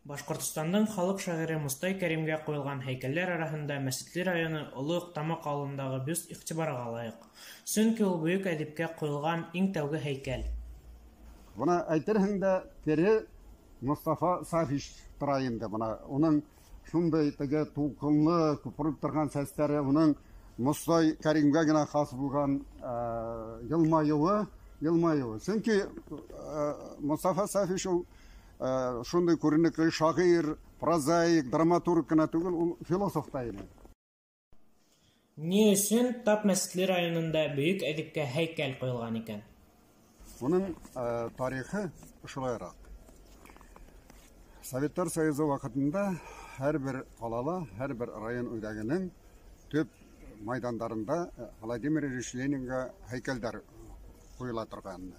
Башҡортостандың халыҡ шағиры Мостай Кәримгә ҡуйылған һәйкәлдәр араһында Мәсетле районы Оло Аҡтамаҡ ауылындағы бюст иғтибарға лайыҡ. Сөнки ул бөйөк әҙипкә ҡуйылған иң тәүге һәйкәл. Бына әйтерһең дә тере Мостафа Сафич тора инде. Бына уның шундай теге тулҡынлы күпереп торған сәстәре, уның Мостай Кәримгә генә хас булған йылмайыуы. Сөнки Мостафа Сафич ул шундай күренекле шағир, прозаик, драматург кына түгел, ул философ та ине. Ни өсөн тап Мәсетле районында бөйөк әҙипкә һәйкәл ҡуйылған икән? Уның тарихы шулайыраҡ. Советтар Союзы ваҡытында һәр бер ҡалала, һәр бер район үҙәгенең төп майҙандарында Владимир Ильич Ленинға һәйкәлдәр ҡуйыла торған.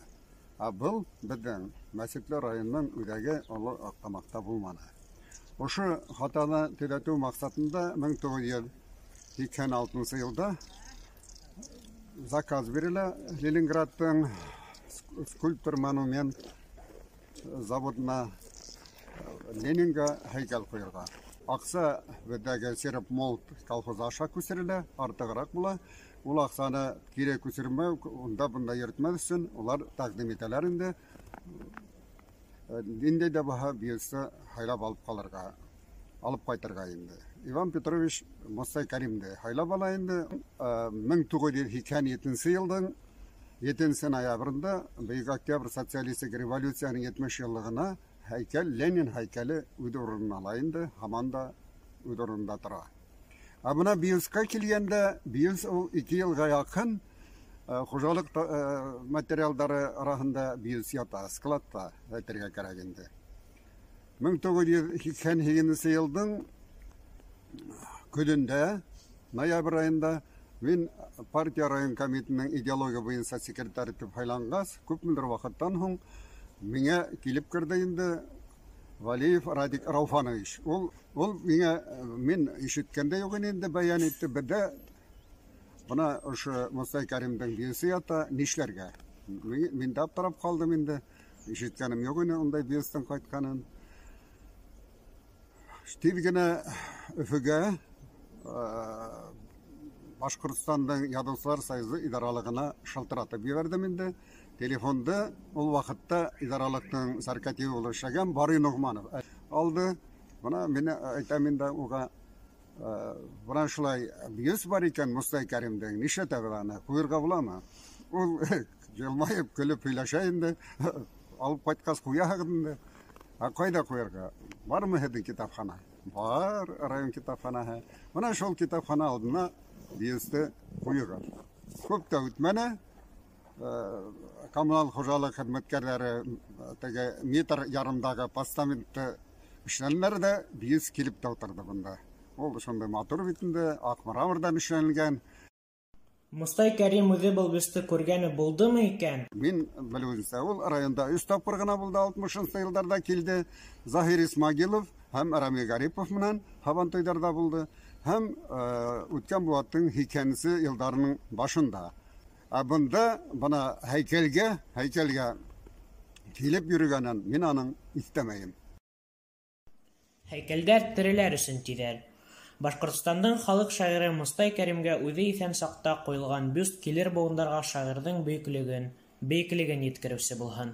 Ә был беҙҙең Мәсетле районының үҙәге Оло Аҡтамаҡта булманы. Ошо хатаны төҙәтеү маҡсатында 1986 йылда заказ бирелә Ленинградтың скульптор монумент заводына Ленинға һәйкәл ҡуйырға. Аҡса беҙҙәге Серп-Молот колхозы аша күсерелә, артығыраҡ була. Ул аҡсаны кире күсермәү, унда-бында йөрөтмәҫ өсөн улар тәҡдим итәләр инде. Ниндәй ҙә булһа бюстты һайлап алып ҡалырға, алып ҡайтырға инде. Иван Петрович Мостай Кәримде һайлап ала инде. 1987 йылдың 7 ноябрендә Бөйөк Октябрь социалистик революцияның 70 йыллығына һәйкәл, Ленин һәйкәле үҙ урынын ала инде, һаман да үҙ урынында тора. Ә бына бюстка килгәндә, бюст ул 2 йылға яҡын хужалыҡ материалдары араһында бюст ята, складта әйтергә кәрәк инде. 1988 йылдың көҙөндә, ноябрь айында мин партия район комитетының идеология буйынса секретарь итеп һайланғас, күпмелер ваҡыттан һуң миңә килеп керҙе инде Валиев Радик Рауфанович. Ул миңә, мин ишеткәндә юҡ ине инде, бәйән итте. Беҙҙә бына ошо Мостай Кәримдең бюсты ята, нишләргә? Мин дә аптырап ҡалдым инде. Ишеткәнем юҡ ине ундай бюстың ҡайтҡанын. Тиҙ генә Өфөгә, Башҡортостандың Яҙыусылар союзы идаралығына шылтыратып ебәрҙем инде. Телефонды ул ваҡытта идаралыҡтың сәркәтибе булып эшләгән Барый Ноғманов алды. Бына мин әйтәм инде уға, бына шулай бюст бар икән Мостай Кәримдең, нишләтәбеҙ аны, ҡуйырға буламы? Ул йылмайып көлөп һөйләшә инде. Алып ҡайтҡас ҡуяһығыҙ инде. Ә ҡайҙа ҡуйырға? Бармы һеҙҙең китапхана? Бар, район китапханаһы. Бына шул китапхана алдына бюсты ҡуйығыҙ. Күп тә үтмәне, коммуналь хужалыҡ хеҙмәткәрҙәре теге метр ярымдағы постаментты эшләнеләр ҙә, бюст килеп тә ултырҙы бында. Ул шундай матур бит инде, аҡ мраморҙан эшләнелгән. Мостай Кәрим үҙе был бюсты күргәне булдымы икән? Мин белеүемсә, ул районда 3 тапҡыр ғына булды, алтмышынсы йылдарҙа килде. Заһир Исмагилов һәм Рами Гарипов менән һабантуйҙарҙа булды. Һәм үткән быуаттың һикһәненсе йылдарының башында. Ә бында бына һәйкәлгә килеп йөрөгәнен мин аның иҫтәмәйем. Һәйкәлдәр тереләр өсөн тиҙәр. Башҡортостандың халыҡ шағиры Мостай Кәримгә үҙе иҫән саҡта ҡуйылған бюст килер быуындарға шағирҙың бөйөклөгөн, бейеклеген еткереүсе булһын.